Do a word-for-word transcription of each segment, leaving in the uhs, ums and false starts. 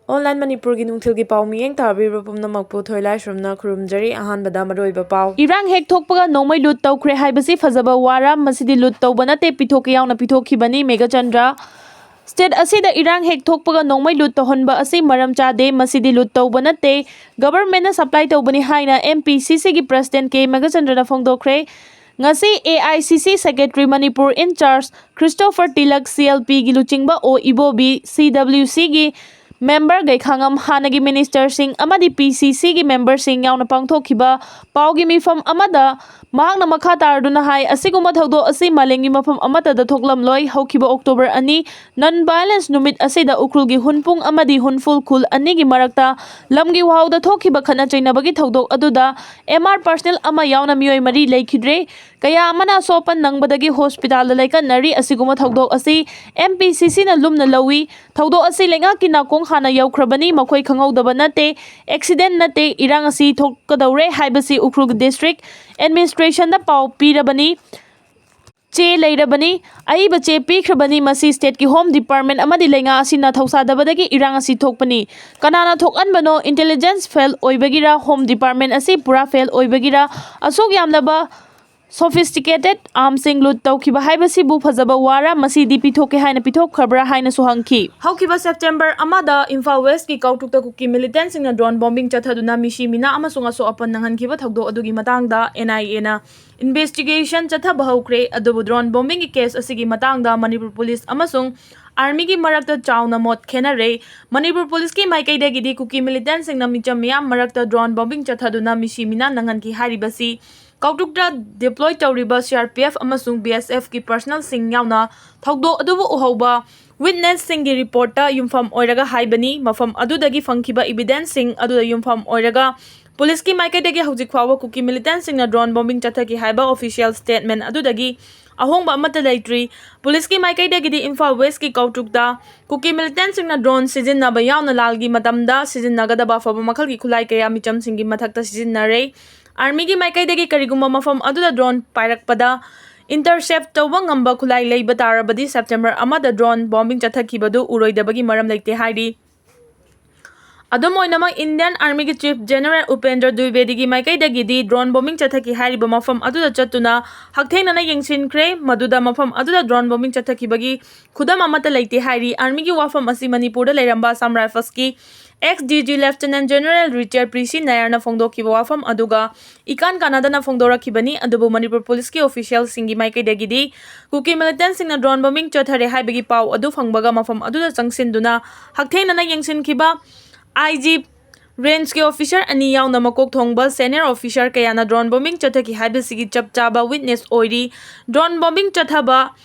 Online ꯃꯅꯤꯄꯨꯔꯒꯤ ꯅꯨꯡꯊꯤꯜꯒꯤ ꯄꯥꯎ ꯃꯤꯠꯌꯦꯡ ꯇꯥꯕꯤꯔꯤꯕ ꯄꯨꯝꯅꯃꯛꯄꯨ ꯊꯣꯏꯂꯥꯏꯁ꯭ꯔꯝꯅ ꯈꯨꯔꯨꯝꯖꯔꯤ꯫ ꯑꯍꯥꯟꯕꯗ ꯃꯔꯨꯑꯣꯏꯕ ꯄꯥꯎ꯫ ꯏꯔꯥꯡ ꯍꯦꯛ ꯊꯣꯛꯄꯒ ꯅꯣꯡꯃꯩ ꯂꯨꯠ ꯇꯧꯈ꯭ꯔꯦ ꯍꯥꯏꯕꯁꯤ ꯐꯖꯕ ꯋꯥꯔ? ꯃꯁꯤꯗꯤ ꯂꯨꯠ ꯇꯧꯕ ꯅꯠꯇꯦ, ꯄꯤꯊꯣꯛꯀꯦ ꯌꯥꯎꯅ ꯄꯤꯊꯣꯛꯈꯤꯕꯅꯤ꯫ ꯃꯦꯘꯆꯟꯗ꯭ꯔ, ꯁ꯭ꯇꯦꯠ ꯑꯁꯤꯗ ꯏꯔꯥꯡ ꯍꯦꯛ ꯊꯣꯛꯄꯒ ꯅꯣꯡꯃꯩ ꯂꯨꯠ ꯇꯧꯍꯟꯕ ꯑꯁꯤ ꯃꯔꯝ ꯆꯥꯗꯦ, ꯃꯁꯤꯗꯤ ꯂꯨꯠ ꯇꯧꯕ ꯅꯠꯇꯦ, ꯒꯚꯔꯟꯃꯦꯟꯠꯅ ꯁꯄ꯭ꯂꯥꯏ ꯇꯧꯕꯅꯤ ꯍꯥꯏꯅ ꯑꯦꯝ ꯄꯤ ꯁꯤ ꯁꯤꯒꯤ ꯄ꯭ꯔꯁꯤꯗꯦꯟꯠ ꯀꯦ ꯃꯦꯘꯆꯟꯗ꯭ꯔꯅ ꯐꯣꯡꯗꯣꯛꯈ꯭ꯔꯦ꯫ ꯉꯁꯤ ꯑꯦ I C C secretary Manipur in charge Christopher Tilak, C L ꯄꯤꯒꯤ ꯂꯨꯆꯤꯡꯕ ꯑꯣ ꯏꯕꯣꯕꯤ, ꯁꯤ ꯗꯕ꯭ꯂꯤꯎ ꯁꯤꯒꯤ ꯃꯦꯝꯕꯔ ꯒꯩꯈꯥꯉꯝ, ꯍꯥꯟꯅꯒꯤ ꯃꯤꯅꯤꯁꯇꯔꯁꯤꯡ ꯑꯃꯗꯤ ꯄꯤ ꯁꯤ ꯁꯤꯒꯤ ꯃꯦꯝꯕꯔꯁꯤꯡ ꯌꯥꯎꯅ ꯄꯥꯡꯊꯣꯛꯈꯤꯕ ꯄꯥꯎꯒꯤ ꯃꯤꯐꯝ ꯑꯃꯗ ꯃꯍꯥꯛꯅ ꯃꯈꯥ ꯇꯥꯔꯗꯨꯅ ꯍꯥꯏ, ꯑꯁꯤꯒꯨꯝꯕ ꯊꯧꯗꯣꯛ ꯑꯁꯤ ꯃꯥꯂꯦꯝꯒꯤ ꯃꯐꯝ ꯑꯃꯠꯇꯗ ꯊꯣꯛꯂꯝꯂꯣꯏ꯫ ꯍꯧꯈꯤꯕ ꯑꯣꯛꯇꯣꯕꯔ ꯑꯅꯤ, ꯅꯟ ꯚꯥꯏꯂꯦꯟꯁ ꯅꯨꯃꯤꯠ ꯑꯁꯤꯗ ꯎꯈ꯭ꯔꯨꯜꯒꯤ ꯍꯨꯟꯄꯨꯡ ꯑꯃꯗꯤ ꯍꯨꯟꯐꯨꯜ ꯈꯨꯜ ꯑꯅꯤꯒꯤ ꯃꯔꯛꯇ ꯂꯝꯒꯤ ꯋꯥꯍꯧꯗ ꯊꯣꯛꯈꯤꯕ ꯈꯠꯅ ꯆꯩꯅꯕꯒꯤ ꯊꯧꯗꯣꯛ ꯑꯗꯨꯗ ꯑꯦꯝ ꯑꯥꯔ ꯄꯔꯁꯅꯦꯜ ꯑꯃ ꯌꯥꯎꯅ ꯃꯤꯑꯣꯏ ꯃꯔꯤ ꯂꯩꯈꯤꯗ꯭ꯔꯦ꯫ ꯀꯌꯥ ꯑꯃꯅ ꯑꯁꯣꯛ ꯑꯄꯟ ꯅꯪꯕꯗꯒꯤ ꯍꯣꯁꯄꯤꯇꯥꯜꯗ ꯂꯩꯀꯠꯅꯔꯤ꯫ ꯑꯁꯤꯒꯨꯝꯕ ꯊꯧꯗꯣꯛ ꯑꯁꯤ ꯑꯦꯝ ꯄꯤ ꯁꯤ ꯁꯤꯅ ꯂꯨꯝꯅ ꯂꯧꯏ꯫ ꯊꯧꯗꯣꯛ ꯑꯁꯤ ꯂꯩꯉꯥꯛꯀꯤ ꯅꯥꯀꯣꯡ ꯍꯥꯟꯅ ꯌꯧꯈ꯭ꯔꯕꯅꯤ, ꯃꯈꯣꯏ ꯈꯪꯍꯧꯗꯕ ꯅꯠꯇꯦ, ꯑꯦꯛꯁꯤꯗꯦꯟ ꯅꯠꯇꯦ, ꯏꯔꯥꯡ ꯑꯁꯤ ꯊꯣꯛꯀꯗꯧꯔꯦ ꯍꯥꯏꯕꯁꯤ ꯎꯈ꯭ꯔꯨꯜ ꯗꯤꯁꯇ꯭ꯔꯤꯛ ꯑꯦꯗꯃꯤꯅꯤꯁꯇ꯭ꯔꯦꯁꯟꯗ ꯄꯥꯎ ꯄꯤꯔꯕꯅꯤ, ꯆꯦ ꯂꯩꯔꯕꯅꯤ꯫ ꯑꯏꯕ ꯆꯦ ꯄꯤꯈ꯭ꯔꯕꯅꯤ꯫ ꯃꯁꯤ ꯁ꯭ꯇꯦꯠꯀꯤ ꯍꯣꯝ ꯗꯤꯄꯥꯔꯠꯃꯦꯟꯠ ꯑꯃꯗꯤ ꯂꯩꯉꯥꯛ ꯑꯁꯤꯅ ꯊꯧꯁꯥꯗꯕꯗꯒꯤ ꯏꯔꯥꯡ ꯑꯁꯤ ꯊꯣꯛꯄꯅꯤ꯫ ꯀꯅꯥꯅ ꯊꯣꯛꯍꯟꯕꯅꯣ? ꯏꯟꯇꯦꯂꯤꯖꯦꯟꯁ ꯐꯦꯜ ꯑꯣꯏꯕꯒꯤꯔ, ꯍꯣꯝ ꯗꯤꯄꯥꯔꯠꯃꯦꯟꯠ ꯑꯁꯤ ꯄꯨꯔꯥ ꯐꯦꯜ ꯑꯣꯏꯕꯒꯤꯔ? ꯑꯁꯨꯛ ꯌꯥꯝꯂꯕ ꯁꯣꯐꯤꯁꯇꯤꯀꯦꯇꯦꯗ ꯑꯥꯔꯝꯁꯤꯡ ꯂꯨꯠ ꯇꯧꯈꯤꯕ ꯍꯥꯏꯕꯁꯤꯕꯨ ꯐꯖꯕ ꯋꯥꯔ? ꯃꯁꯤꯗꯤ ꯄꯤꯊꯣꯛꯀꯦ ꯍꯥꯏꯅ ꯄꯤꯊꯣꯛꯈ꯭ꯔꯕ꯭ꯔꯥ ꯍꯥꯏꯅꯁꯨ ꯍꯪꯈꯤ꯫ ꯍꯧꯈꯤꯕ ꯁꯦꯞꯇꯦꯝꯕꯔ ꯑꯃꯗ ꯏꯝꯐꯥꯜ ꯋꯦꯁꯀꯤ ꯀꯥꯎꯇ꯭ꯔꯨꯛꯇ ꯀꯨꯀꯤ ꯃꯤꯂꯤꯇꯦꯟꯠꯁꯤꯡꯅ ꯗ꯭ꯔꯣꯟ ꯕꯣꯝꯕꯤꯡ ꯆꯠꯊꯗꯨꯅ ꯃꯤꯁꯤ ꯃꯤꯅꯥ ꯑꯃꯁꯨꯡ ꯑꯁꯣꯛ ꯑꯄꯟ ꯅꯪꯍꯟꯈꯤꯕ ꯊꯧꯗꯣꯛ ꯑꯗꯨꯒꯤ ꯃꯇꯥꯡꯗ ꯑꯦꯟ ꯑꯥꯏ ꯑꯦꯅ ꯏꯟꯚꯦꯁꯇꯤꯒꯦꯁꯟ ꯆꯠꯊꯕ ꯍꯧꯈ꯭ꯔꯦ꯫ ꯑꯗꯨꯕꯨ ꯗ꯭ꯔꯣꯟ ꯕꯣꯝꯕꯤꯡꯒꯤ ꯀꯦꯁ ꯑꯁꯤꯒꯤ ꯃꯇꯥꯡꯗ ꯃꯅꯤꯄꯨꯔ ꯄꯨꯂꯤꯁ ꯑꯃꯁꯨꯡ ꯑꯥꯔꯃꯤꯒꯤ ꯃꯔꯛꯇ ꯆꯥꯎꯅ ꯃꯣꯠ ꯈꯦꯠꯅꯔꯦ꯫ ꯃꯅꯤꯄꯨꯔ ꯄꯨꯂꯤꯁꯀꯤ ꯃꯥꯏꯀꯩꯗꯒꯤꯗꯤ ꯀꯨꯀꯤ ꯃꯤꯂꯤꯇꯦꯟꯠꯁꯤꯡꯅ ꯃꯤꯆꯝ ꯃꯤꯌꯥꯝ ꯃꯔꯛꯇ ꯗ꯭ꯔꯣꯟ ꯕꯣꯝꯕꯤꯡ ꯆꯠꯊꯗꯨꯅ ꯃꯤꯁꯤ ꯃꯤꯅꯥ ꯅꯪꯍꯟꯈꯤ ꯍꯥꯏꯔꯤꯕꯁꯤ ꯀꯥꯎꯇ꯭ꯔꯨꯛꯇ ꯗꯤꯄ꯭ꯂꯣꯏ ꯇꯧꯔꯤꯕ ꯁꯤ ꯑꯥꯔ ꯄꯤ ꯑꯦꯐ ꯑꯃꯁꯨꯡ ꯕꯤ ꯑꯦꯁ ꯑꯦꯐꯀꯤ ꯄꯔꯁꯅꯦꯜꯁꯤꯡ ꯌꯥꯎꯅ ꯊꯧꯗꯣꯛ ꯑꯗꯨꯕꯨ ꯎꯍꯧꯕ ꯋꯤꯠꯅꯦꯁꯁꯤꯡꯒꯤ ꯔꯤꯄꯣꯔꯠꯇ ꯌꯨꯝꯐꯝ ꯑꯣꯏꯔꯒ ꯍꯥꯏꯕꯅꯤ꯫ ꯃꯐꯝ ꯑꯗꯨꯗꯒꯤ ꯐꯪꯈꯤꯕ ꯏꯕꯤꯗꯦꯟꯁꯁꯤꯡ ꯑꯗꯨꯗ ꯌꯨꯝꯐꯝ ꯑꯣꯏꯔꯒ ꯄꯨꯂꯤꯁꯀꯤ ꯃꯥꯏꯀꯩꯗꯒꯤ ꯍꯧꯖꯤꯛ ꯐꯥꯎꯕ ꯀꯨꯀꯤ ꯃꯤꯂꯤꯇꯦꯟꯠꯁꯤꯡꯅ ꯗ꯭ꯔꯣꯟ ꯕꯣꯝꯕꯤꯡ ꯆꯠꯊꯈꯤ ꯍꯥꯏꯕ ꯑꯣꯐꯤꯁꯤꯌꯦꯜ ꯁ꯭ꯇꯦꯠꯃꯦꯟꯠ ꯑꯗꯨꯗꯒꯤ ꯑꯍꯣꯡꯕ ꯑꯃꯠꯇ ꯂꯩꯇ꯭ꯔꯤ꯫ ꯄꯨꯂꯤꯁꯀꯤ ꯃꯥꯏꯀꯩꯗꯒꯤꯗꯤ ꯏꯝꯐꯥꯜ ꯋꯦꯁꯀꯤ ꯀꯥꯎꯇ꯭ꯔꯨꯛꯇ ꯀꯨꯀꯤ ꯃꯤꯂꯤꯇꯦꯟꯠꯁꯤꯡꯅ ꯗ꯭ꯔꯣꯟ ꯁꯤꯖꯤꯟꯅꯕ ꯌꯥꯎꯅ ꯂꯥꯜꯒꯤ ꯃꯇꯝꯗ ꯁꯤꯖꯤꯟꯅꯒꯗꯕ ꯑꯐꯕ ꯃꯈꯜꯒꯤ ꯈꯨꯠꯂꯥꯏ ꯀꯌꯥ ꯃꯤꯆꯝꯁꯤꯡꯒꯤ ꯃꯊꯛꯇ ꯁꯤꯖꯤꯟꯅꯔꯦ꯫ ꯑꯥꯔꯃꯤꯒꯤ ꯃꯥꯏꯀꯩꯗꯒꯤ ꯀꯔꯤꯒꯨꯝꯕ ꯃꯐꯝ ꯑꯗꯨꯗ ꯗ꯭ꯔꯣꯟ ꯄꯥꯏꯔꯛꯄꯗ ꯏꯟꯇꯔꯁꯦꯞ ꯇꯧꯕ ꯉꯝꯕ ꯈꯨꯠꯂꯥꯏ ꯂꯩꯕ ꯇꯥꯔꯕꯗꯤ ꯁꯦꯞꯇꯦꯝꯕꯔ ꯑꯃꯗ ꯗ꯭ꯔꯣꯟ ꯕꯣꯝꯕꯤꯡ ꯆꯠꯊꯈꯤꯕꯗꯨ ꯎꯔꯣꯏꯗꯕꯒꯤ ꯃꯔꯝ ꯂꯩꯇꯦ ꯍꯥꯏꯔꯤ꯫ ꯑꯗꯨꯝ ꯑꯣꯏꯅꯃꯛ, ꯏꯟꯗꯤꯌꯟ ꯑꯥꯔꯃꯤꯒꯤ ꯆꯤꯐ ꯖꯦꯅꯔꯦꯜ ꯎꯄꯦꯟꯗ꯭ꯔ ꯗ꯭ꯋꯤꯕꯦꯗꯤꯒꯤ ꯃꯥꯏꯀꯩꯗꯒꯤꯗꯤ ꯗ꯭ꯔꯣꯟ ꯕꯣꯝꯕꯤꯡ ꯆꯠꯊꯈꯤ ꯍꯥꯏꯔꯤꯕ ꯃꯐꯝ ꯑꯗꯨꯗ ꯆꯠꯇꯨꯅ ꯍꯛꯊꯦꯡꯅꯅ ꯌꯦꯡꯁꯤꯟꯈ꯭ꯔꯦ꯫ ꯃꯗꯨꯗ ꯃꯐꯝ ꯑꯗꯨꯗ ꯗ꯭ꯔꯣꯟ ꯕꯣꯝꯕꯤꯡ ꯆꯠꯊꯈꯤꯕꯒꯤ ꯈꯨꯗꯝ ꯑꯃꯠꯇ ꯂꯩꯇꯦ ꯍꯥꯏꯔꯤ꯫ ꯑꯥꯔꯃꯤꯒꯤ ꯋꯥꯐꯝ ꯑꯁꯤ ꯃꯅꯤꯄꯨꯔꯗ ꯂꯩꯔꯝꯕ ꯑꯁꯥꯝ ꯔꯥꯏꯐꯜꯁꯀꯤ ꯑꯦꯛꯁ ꯗꯤ ꯖꯤ ꯂꯦꯐꯇꯤꯅꯦꯟ ꯖꯦꯅꯔꯦꯜ ꯔꯤꯆꯥꯔꯗ ꯄꯤ ꯁꯤ ꯅꯥꯌꯔꯅ ꯐꯣꯡꯗꯣꯛꯈꯤꯕ ꯋꯥꯐꯝ ꯑꯗꯨꯒ ꯏꯀꯥꯟ ꯀꯥꯟꯅꯗꯅ ꯐꯣꯡꯗꯣꯔꯛꯈꯤꯕꯅꯤ꯫ ꯑꯗꯨꯕꯨ ꯃꯅꯤꯄꯨꯔ ꯄꯨꯂꯤꯁꯀꯤ ꯑꯣꯐꯤꯁꯤꯌꯦꯜꯁꯤꯡꯒꯤ ꯃꯥꯏꯀꯩꯗꯒꯤꯗꯤ ꯀꯨꯀꯤ ꯃꯤꯂꯤꯇꯦꯟꯁꯤꯡꯅ ꯗ꯭ꯔꯣꯟ ꯕꯣꯝꯕꯤꯡ ꯆꯠꯊꯔꯦ ꯍꯥꯏꯕꯒꯤ ꯄꯥꯎ ꯑꯗꯨ ꯐꯪꯕꯒ ꯃꯐꯝ ꯑꯗꯨꯗ ꯆꯪꯁꯤꯟꯗꯨꯅ ꯍꯛꯊꯦꯡꯅꯅ ꯌꯦꯡꯁꯤꯟꯈꯤꯕ ꯑꯥꯏ ꯖꯤ ꯔꯦꯟꯖꯀꯤ ꯑꯣꯐꯤꯁꯥꯔ ꯑꯅꯤ ꯌꯥꯎꯅ ꯃꯀꯣꯛ ꯊꯣꯡꯕ ꯁꯦꯅꯤꯌꯔ ꯑꯣꯐꯤꯁꯥꯔ ꯀꯌꯥꯅ ꯗ꯭ꯔꯣꯟ ꯕꯣꯝꯕꯤꯡ ꯆꯠꯊꯈꯤ ꯍꯥꯏꯕꯁꯤꯒꯤ ꯆꯞ ꯆꯥꯕ ꯋꯤꯠꯅꯦꯁ ꯑꯣꯏꯔꯤ꯫ ꯗ꯭ꯔꯣꯟ ꯕꯣꯝꯕꯤꯡ ꯆꯠꯊꯕ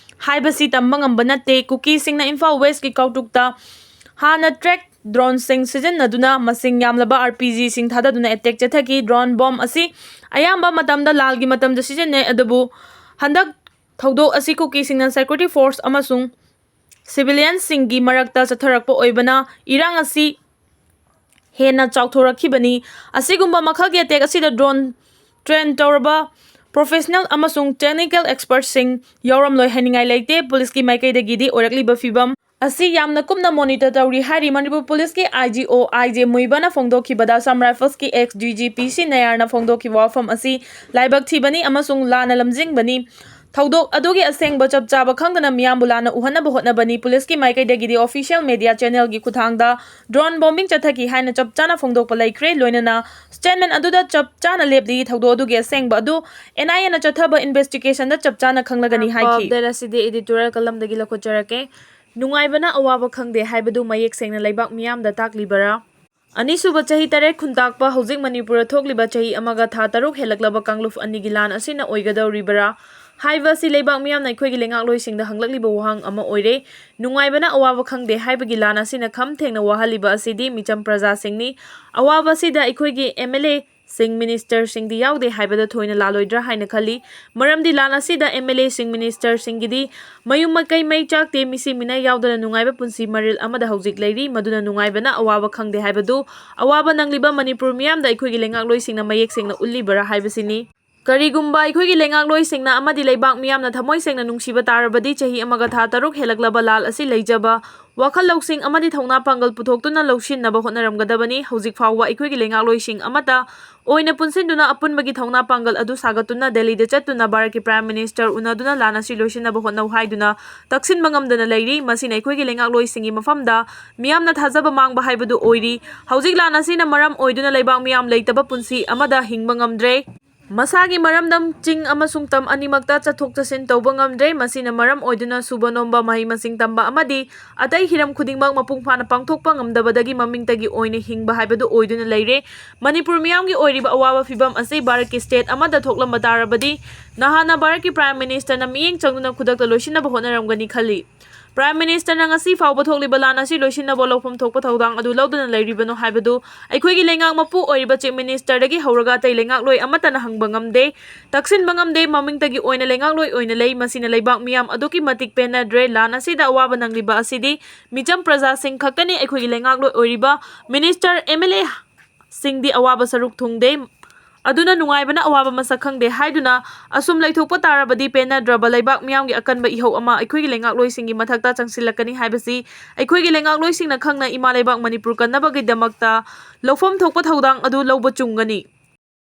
ꯍꯥꯏꯕꯁꯤ ꯇꯝꯕ ꯉꯝꯕ ꯅꯠꯇꯦ꯫ ꯀꯨꯀꯤꯁꯤꯡꯅ ꯏꯝꯐꯥꯜ ꯋꯦꯁꯀꯤ ꯀꯥꯎꯇꯨꯛꯇ ꯍꯥꯟꯅ ꯇ꯭ꯔꯦꯛ ꯗ꯭ꯔꯣꯟꯁꯤꯡ ꯁꯤꯖꯤꯟꯅꯗꯨꯅ ꯃꯁꯤꯡ ꯌꯥꯝꯂꯕ ꯑꯥꯔ ꯄꯤ ꯖꯤꯁꯤꯡ ꯊꯥꯗꯗꯨꯅ ꯑꯦꯇꯦꯛ ꯆꯠꯊꯈꯤ꯫ ꯗ꯭ꯔꯣꯟ ꯕꯣꯝ ꯑꯁꯤ ꯑꯌꯥꯝꯕ ꯃꯇꯝꯗ ꯂꯥꯜꯒꯤ ꯃꯇꯝꯗ ꯁꯤꯖꯤꯟꯅꯩ, ꯑꯗꯨꯕꯨ ꯍꯟꯗꯛ ꯊꯧꯗꯣꯛ ꯑꯁꯤ ꯀꯨꯀꯤꯁꯤꯡꯅ ꯁꯦꯀ꯭ꯌꯨꯔꯤꯇꯤ ꯐꯣꯔꯁ ꯑꯃꯁꯨꯡ ꯁꯤꯚꯤꯂꯤꯌꯟꯁꯤꯡꯒꯤ ꯃꯔꯛꯇ ꯆꯠꯊꯔꯛꯄ ꯑꯣꯏꯕꯅ ꯏꯔꯥꯡ ꯑꯁꯤ ꯍꯦꯟꯅ ꯆꯥꯎꯊꯣꯔꯛꯈꯤꯕꯅꯤ꯫ ꯑꯁꯤꯒꯨꯝꯕ ꯃꯈꯜꯒꯤ ꯑꯦꯇꯦꯛ ꯑꯁꯤꯗ ꯗ꯭ꯔꯣꯟ ꯇ꯭ꯔꯦꯟ ꯇꯧꯔꯕ ꯄ꯭ꯔꯣꯐꯦꯁꯅꯦꯜ ꯑꯃꯁꯨꯡ ꯇꯦꯛꯅꯤꯀꯦꯜ ꯑꯦꯛꯁꯄꯔꯠꯁꯤꯡ ꯌꯥꯎꯔꯝꯂꯣꯏ ꯍꯥꯏꯅꯤꯡꯉꯥꯏ ꯂꯩꯇꯦ꯫ ꯄꯨꯂꯤꯁꯀꯤ ꯃꯥꯏꯀꯩꯗꯒꯤꯗꯤ ꯑꯣꯏꯔꯛꯂꯤꯕ ꯐꯤꯕꯝ ꯑꯁꯤ ꯌꯥꯝꯅ ꯀꯨꯞꯅ ꯃꯣꯅꯤꯇꯔ ꯇꯧꯔꯤ ꯍꯥꯏꯔꯤ꯫ ꯃꯅꯤꯄꯨꯔ ꯄꯨꯂꯤꯁꯀꯤ I G O I J ꯃꯨꯏꯕꯅ ꯐꯣꯡꯗꯣꯛꯈꯤꯕꯗ, ꯑꯁꯥꯝ ꯔꯥꯏꯐꯜꯁꯀꯤ ex D G P C ꯅꯥꯌꯔꯅ ꯐꯣꯡꯗꯣꯛꯈꯤꯕ ꯋꯥꯐꯝ ꯑꯁꯤ ꯂꯥꯏꯕꯛ ꯊꯤꯕꯅꯤ ꯑꯃꯁꯨꯡ ꯂꯥꯟꯅ ꯂꯝꯖꯤꯡꯕꯅꯤ꯫ ꯊꯧꯗꯣꯛ ꯑꯗꯨꯒꯤ ꯑꯁꯦꯡꯕ ꯆꯞ ꯆꯥꯕ ꯈꯪꯗꯅ ꯃꯤꯌꯥꯝꯕꯨ ꯂꯥꯟꯅ ꯎꯍꯟꯅꯕ ꯍꯣꯠꯅꯕꯅꯤ꯫ ꯄꯨꯂꯤꯁꯀꯤ ꯃꯥꯏꯀꯩꯗꯒꯤꯗꯤ ꯑꯣꯐꯤꯁꯤꯌꯦꯜ ꯃꯦꯗꯤꯌꯥ ꯆꯦꯅꯦꯜꯒꯤ ꯈꯨꯠꯊꯥꯡꯗ ꯗ꯭ꯔꯣꯟ ꯕꯣꯝꯕꯤꯡ ꯆꯠꯊꯈꯤ ꯍꯥꯏꯅ ꯆꯞ ꯆꯥꯅ ꯐꯣꯡꯗꯣꯛꯄ ꯂꯩꯈ꯭ꯔꯦ꯫ ꯂꯣꯏꯅꯅ ꯁ꯭ꯇꯦꯠꯃꯦꯟ ꯑꯗꯨꯗ ꯆꯞ ꯆꯥꯅ ꯂꯦꯞꯂꯤ꯫ ꯊꯧꯗꯣꯛ ꯑꯗꯨꯒꯤ ꯑꯁꯦꯡꯕ ꯑꯗꯨ ꯑꯦꯟ ꯑꯥꯏ ꯑꯦꯅ ꯆꯠꯊꯕ ꯏꯟꯚꯦꯁꯇꯤꯒꯦꯁꯟꯗ ꯆꯞ ꯆꯥꯅ ꯈꯪꯂꯒꯅꯤ ꯍꯥꯏꯈꯤ꯫ ꯑꯞꯗꯦꯠ ꯑꯁꯤꯗꯤ ꯑꯦꯗꯤꯇꯣꯔꯤꯌꯦꯜ ꯀꯂꯝꯗꯒꯤ ꯂꯧꯈꯠꯆꯔꯛꯀꯦ꯫ ꯅꯨꯡꯉꯥꯏꯕꯅ ꯑꯋꯥꯕ ꯈꯪꯗꯦ ꯍꯥꯏꯕꯗꯨ ꯃꯌꯦꯛ ꯁꯦꯡꯅ ꯂꯩꯕꯥꯛ ꯃꯤꯌꯥꯝꯗ ꯇꯥꯛꯂꯤꯕꯔꯥ? ꯑꯅꯤꯁꯨꯕ ꯆꯍꯤ ꯇꯔꯦꯠ ꯈꯨꯟꯇꯥꯛꯄ ꯍꯧꯖꯤꯛ ꯃꯅꯤꯄꯨꯔꯗ ꯊꯣꯛꯂꯤꯕ ꯆꯍꯤ ꯑꯃꯒ ꯊꯥ ꯇꯔꯨꯛ ꯍꯦꯜꯂꯛꯂꯕ ꯀꯥꯡꯂꯨꯞ ꯑꯅꯤꯒꯤ ꯂꯥꯟ ꯑꯁꯤꯅ ꯑꯣꯏꯒꯗꯧꯔꯤꯕꯔꯥ ꯍꯥꯏꯕ ꯑꯁꯤ ꯂꯩꯕꯥꯛ ꯃꯤꯌꯥꯝꯅ ꯑꯩꯈꯣꯏꯒꯤ ꯂꯩꯉꯥꯛꯂꯣꯏꯁꯤꯡꯗ ꯍꯪꯂꯛꯂꯤꯕ ꯋꯥꯍꯪ ꯑꯃ ꯑꯣꯏꯔꯦ꯫ ꯅꯨꯡꯉꯥꯏꯕꯅ ꯑꯋꯥꯕ ꯈꯪꯗꯦ ꯍꯥꯏꯕꯒꯤ ꯂꯥꯟ ꯑꯁꯤꯅ ꯈꯝ ꯊꯦꯡꯅ ꯋꯥꯍꯜꯂꯤꯕ ꯑꯁꯤꯗꯤ ꯃꯤꯆꯝ ꯄ꯭ꯔꯖꯥꯁꯤꯡꯅꯤ꯫ ꯑꯋꯥꯕ ꯑꯁꯤꯗ ꯑꯩꯈꯣꯏꯒꯤ ꯑꯦꯝ ꯑꯦꯜ ꯑꯦ ꯁꯤꯡ, ꯃꯤꯅꯤꯁꯇꯔꯁꯤꯡꯗꯤ ꯌꯥꯎꯗꯦ ꯍꯥꯏꯕꯗ ꯊꯣꯏꯅ ꯂꯥꯜꯂꯣꯏꯗ꯭ꯔꯥ ꯍꯥꯏꯅ ꯈꯜꯂꯤ꯫ ꯃꯔꯝꯗꯤ ꯂꯥꯟ ꯑꯁꯤꯗ ꯑꯦꯝ ꯑꯦꯜ ꯑꯦꯁꯤꯡ, ꯃꯤꯅꯤꯁꯇꯔꯁꯤꯡꯒꯤꯗꯤ ꯃꯌꯨꯝ ꯃꯀꯩ ꯃꯩ ꯆꯥꯛꯇꯦ, ꯃꯤꯁꯤ ꯃꯤꯅꯥꯏ ꯌꯥꯎꯗꯅ ꯅꯨꯡꯉꯥꯏꯕ ꯄꯨꯟꯁꯤ ꯃꯔꯤꯜ ꯑꯃꯗ ꯍꯧꯖꯤꯛ ꯂꯩꯔꯤ꯫ ꯃꯗꯨꯅ ꯅꯨꯡꯉꯥꯏꯕꯅ ꯑꯋꯥꯕ ꯈꯪꯗꯦ ꯍꯥꯏꯕꯗꯨ ꯑꯋꯥꯕ ꯅꯪꯂꯤꯕ ꯃꯅꯤꯄꯨꯔ ꯃꯤꯌꯥꯝꯗ ꯑꯩꯈꯣꯏꯒꯤ ꯂꯩꯉꯥꯛꯂꯣꯏꯁꯤꯡꯅ ꯃꯌꯦꯛ ꯁꯦꯡꯅ ꯎꯠꯂꯤꯕꯔꯥ ꯍꯥꯏꯕꯁꯤꯅꯤ꯫ ꯀꯔꯤꯒꯨꯝꯕ ꯑꯩꯈꯣꯏꯒꯤ ꯂꯩꯉꯥꯛꯂꯣꯏꯁꯤꯡꯅ ꯑꯃꯗꯤ ꯂꯩꯕꯥꯛ ꯃꯤꯌꯥꯝꯅ ꯊꯃꯣꯏ ꯁꯦꯡꯅ ꯅꯨꯡꯁꯤꯕ ꯇꯥꯔꯕꯗꯤ, ꯆꯍꯤ ꯑꯃꯒ ꯊꯥ ꯇꯔꯨꯛ ꯍꯦꯜꯂꯛꯂꯕ ꯂꯥꯜ ꯑꯁꯤ ꯂꯩꯖꯕ, ꯋꯥꯈꯜ ꯂꯧꯁꯤꯡ ꯑꯃꯗꯤ ꯊꯧꯅꯥ ꯄꯥꯡꯒꯜ ꯄꯨꯊꯣꯛꯇꯨꯅ ꯂꯧꯁꯤꯟꯅꯕ ꯍꯣꯠꯅꯔꯝꯒꯗꯕꯅꯤ꯫ ꯍꯧꯖꯤꯛ ꯐꯥꯎꯕ ꯑꯩꯈꯣꯏꯒꯤ ꯂꯩꯉꯥꯛꯂꯣꯏꯁꯤꯡ ꯑꯃꯠꯇ ꯑꯣꯏꯅ ꯄꯨꯟꯁꯤꯟꯗꯨꯅ ꯑꯄꯨꯟꯕꯒꯤ ꯊꯧꯅꯥ ꯄꯥꯡꯒꯜ ꯑꯗꯨ ꯁꯥꯒꯠꯇꯨꯅ ꯗꯦꯜꯂꯤꯗ ꯆꯠꯇꯨꯅ ꯚꯥꯔꯠꯀꯤ Prime Minister ꯎꯅꯗꯨꯅ ꯂꯥꯟ ꯑꯁꯤ ꯂꯣꯏꯁꯤꯟꯅꯕ ꯍꯣꯠꯅꯧ ꯍꯥꯏꯗꯨꯅ ꯇꯛꯁꯤꯟꯕ ꯉꯝꯗꯅ ꯂꯩꯔꯤ꯫ ꯃꯁꯤꯅ ꯑꯩꯈꯣꯏꯒꯤ ꯂꯩꯉꯥꯛꯂꯣꯏꯁꯤꯡꯒꯤ ꯃꯐꯝꯗ ꯃꯤꯌꯥꯝꯅ ꯊꯥꯖꯕ ꯃꯥꯡꯕ ꯍꯥꯏꯕꯗꯨ ꯑꯣꯏꯔꯤ꯫ ꯍꯧꯖꯤꯛ ꯂꯥꯟ ꯑꯁꯤꯅ ꯃꯔꯝ ꯑꯣꯏꯗꯨꯅ ꯂꯩꯕꯥꯛ ꯃꯤꯌꯥꯝ ꯂꯩꯇꯕ ꯄꯨꯟꯁꯤ ꯑꯃꯗ ꯍꯤꯡꯕ ꯉꯝꯗ꯭ꯔꯦ꯫ ꯃꯁꯥꯒꯤ ꯃꯔꯝꯗꯝ, ꯆꯤꯡ ꯑꯃꯁꯨꯡ ꯇꯝ ꯑꯅꯤꯃꯛꯇ ꯆꯠꯊꯣꯛ ꯆꯠꯁꯤꯟ ꯇꯧꯕ ꯉꯝꯗ꯭ꯔꯦ꯫ ꯃꯁꯤꯅ ꯃꯔꯝ ꯑꯣꯏꯗꯨꯅ ꯁꯨꯕ ꯅꯣꯝꯕ, ꯃꯍꯩ ꯃꯁꯤꯡ ꯇꯝꯕ ꯑꯃꯗꯤ ꯑꯇꯩ ꯍꯤꯔꯝ ꯈꯨꯗꯤꯡꯃꯛ ꯃꯄꯨꯡ ꯐꯥꯅ ꯄꯥꯡꯊꯣꯛꯄ ꯉꯝꯗꯕꯗꯒꯤ ꯃꯃꯤꯡꯇꯒꯤ ꯑꯣꯏꯅ ꯍꯤꯡꯕ ꯍꯥꯏꯕꯗꯨ ꯑꯣꯏꯗꯨꯅ ꯂꯩꯔꯦ꯫ ꯃꯅꯤꯄꯨꯔ ꯃꯤꯌꯥꯝꯒꯤ ꯑꯣꯏꯔꯤꯕ ꯑꯋꯥꯕ ꯐꯤꯚꯝ ꯑꯁꯤ ꯚꯥꯔꯠꯀꯤ state ꯑꯃꯗ ꯊꯣꯛꯂꯝꯕ ꯇꯥꯔꯕꯗꯤ, ꯅꯍꯥꯟꯅ ꯚꯥꯔꯠꯀꯤ Prime Ministerꯅ ꯃꯤꯠꯌꯦꯡ ꯆꯪꯗꯨꯅ ꯈꯨꯗꯛꯇ ꯂꯣꯏꯁꯤꯟꯅꯕ ꯍꯣꯠꯅꯔꯝꯒꯅꯤ ꯈꯜꯂꯤ꯫ Prime Ministerꯅ ꯉꯁꯤ ꯐꯥꯎꯕ ꯊꯣꯛꯂꯤꯕ ꯂꯥꯟ ꯑꯁꯤ ꯂꯣꯏꯁꯤꯟꯅꯕ ꯂꯧꯐꯝ ꯊꯣꯛꯄ ꯊꯧꯗꯥꯡ ꯑꯗꯨ ꯂꯧꯗꯨꯅ ꯂꯩꯔꯤꯕꯅꯣ ꯍꯥꯏꯕꯗꯨ ꯑꯩꯈꯣꯏꯒꯤ ꯂꯩꯉꯥꯛ ꯃꯄꯨ ꯑꯣꯏꯔꯤꯕ Chief Ministerꯗꯒꯤ ꯍꯧꯔꯒ ꯑꯇꯩ ꯂꯩꯉꯥꯛꯂꯣꯏ ꯑꯃꯠꯇꯅ ꯍꯪꯕ ꯉꯝꯗꯦ, ꯇꯛꯁꯤꯟꯕ ꯉꯝꯗꯦ꯫ ꯃꯃꯤꯡꯇꯒꯤ ꯑꯣꯏꯅ ꯂꯩꯉꯥꯛꯂꯣꯏ ꯑꯣꯏꯅ ꯂꯩ꯫ ꯃꯁꯤꯅ ꯂꯩꯕꯥꯛ ꯃꯤꯌꯥꯝ ꯑꯗꯨꯛꯀꯤ ꯃꯇꯤꯛ ꯄꯦꯟꯅꯗ꯭ꯔꯦ꯫ ꯂꯥꯟ ꯑꯁꯤꯗ ꯑꯋꯥꯕ ꯅꯪꯂꯤꯕ ꯑꯁꯤꯗꯤ ꯃꯤꯆꯝ ꯄ꯭ꯔꯖꯥꯁꯤꯡ ꯈꯛꯇꯅꯤ꯫ ꯑꯩꯈꯣꯏꯒꯤ ꯂꯩꯉꯥꯛꯂꯣꯏ ꯑꯣꯏꯔꯤꯕ Minister, MLAꯁꯤꯡꯗꯤ ꯑꯋꯥꯕ ꯁꯔꯨꯛ ꯊꯨꯡꯗꯦ꯫ ꯑꯗꯨꯅ ꯅꯨꯡꯉꯥꯏꯕꯅ ꯑꯋꯥꯕ ꯃꯁꯛ ꯈꯪꯗꯦ ꯍꯥꯏꯗꯨꯅ ꯑꯁꯨꯝ ꯂꯩꯊꯣꯛꯄ ꯇꯥꯔꯕꯗꯤ ꯄꯦꯟꯅꯗ꯭ꯔꯕ ꯂꯩꯕꯥꯛ ꯃꯤꯌꯥꯝꯒꯤ ꯑꯀꯟꯕ ꯏꯍꯧ ꯑꯃ ꯑꯩꯈꯣꯏꯒꯤ ꯂꯩꯉꯥꯛꯂꯣꯏꯁꯤꯡꯒꯤ ꯃꯊꯛꯇ ꯆꯪꯁꯤꯜꯂꯛꯀꯅꯤ ꯍꯥꯏꯕꯁꯤ ꯑꯩꯈꯣꯏꯒꯤ ꯂꯩꯉꯥꯛꯂꯣꯏꯁꯤꯡꯅ ꯈꯪꯅ ꯏꯃꯥ ꯂꯩꯕꯥꯛ ꯃꯅꯤꯄꯨꯔ ꯀꯟꯅꯕꯒꯤꯗꯃꯛꯇ ꯂꯧꯐꯝ ꯊꯣꯛꯄ ꯊꯧꯗꯥꯡ ꯑꯗꯨ ꯂꯧꯕ ꯆꯨꯝꯒꯅꯤ꯫